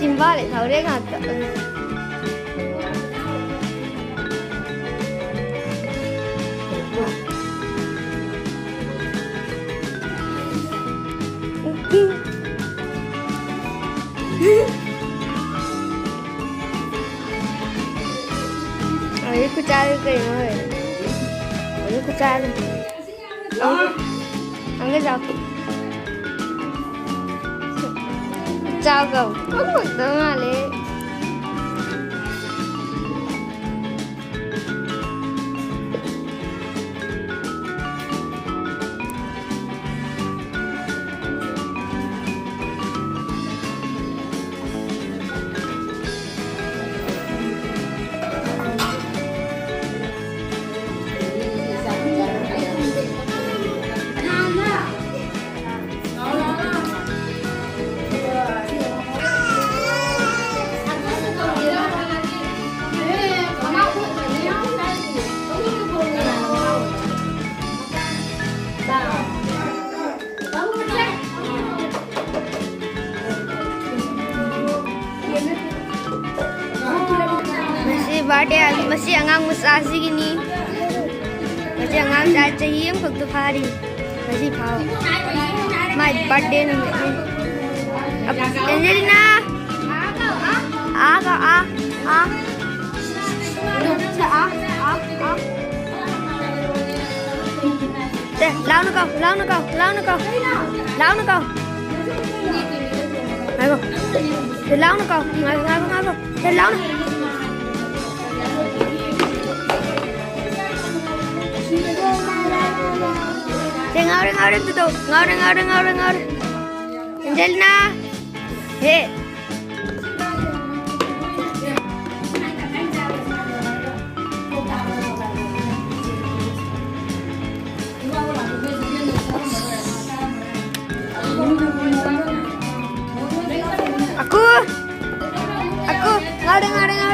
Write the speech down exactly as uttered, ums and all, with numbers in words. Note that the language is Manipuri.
ꯆꯤꯝꯕꯥꯜ ꯂꯩꯊꯧꯔꯦ ꯉꯥꯛꯇ꯫ ꯑꯩ ꯈꯨꯆꯥꯗꯣ ꯀꯩꯅꯣ ꯍꯥꯏ? ꯑꯩ ꯈꯨꯆꯥꯗꯣ꯫ ꯑꯪꯒ ꯆꯥꯎ꯫ ꯆꯥꯎ ꯀꯧ꯫ ꯀꯧꯔꯛꯇꯧ ꯃꯥꯜꯂꯦ꯫ ꯃꯁꯤ birthday, ꯃꯁꯤ ꯑꯉꯥꯡ ꯃꯆꯥꯁꯤꯒꯤꯅꯤ꯫ ꯃꯁꯤ ꯑꯉꯥꯡ ꯃꯆꯥ ꯆꯍꯤ ꯑꯃꯈꯛꯇ ꯐꯥꯔꯤ꯫ ꯉꯁꯤ ꯐꯥꯎ꯫ My birthday ꯅꯨꯃꯤꯠꯅꯤ꯫ ꯑꯞ-, ꯑꯦꯟꯖꯦꯂꯤꯅꯥ! ꯑꯥ, ꯑꯥ, ꯑꯥ, ꯑꯥ꯫ ꯑꯦ, ꯂꯥꯎꯅꯨ ꯀꯣ, ꯂꯥꯎꯅꯨ ꯀꯣ, ꯂꯥꯎꯅꯨ ꯀꯣ, ꯂꯥꯎꯅꯨ ꯀꯣ꯫ ꯉꯥꯏꯈꯣ꯫ ꯑꯦ, ꯂꯥꯎꯅꯨ ꯀꯣ, ꯉꯥꯏꯈꯣ, ꯉꯥꯏꯈꯣ, ꯉꯥꯏꯈꯣ꯫ ꯑꯦ, ꯂꯥꯎꯅꯨ꯫ ꯑꯦ, ꯉꯥꯎꯔꯦ, ꯉꯥꯎꯔꯦ, ꯑꯝꯇ ꯇꯧ꯫ ꯉꯥꯎꯔꯦ, ꯉꯥꯎꯔꯦ, ꯉꯥꯎꯔꯦ, ꯉꯥꯎꯔꯦ꯫ ꯑꯦꯟꯖꯦꯂꯤꯅꯥ! ꯍꯦ! ꯑꯀꯨ! ꯑꯀꯨ! ꯉꯥꯎꯔꯦ, ꯉꯥꯎꯔꯦ, ꯉꯥꯎꯔꯦ꯫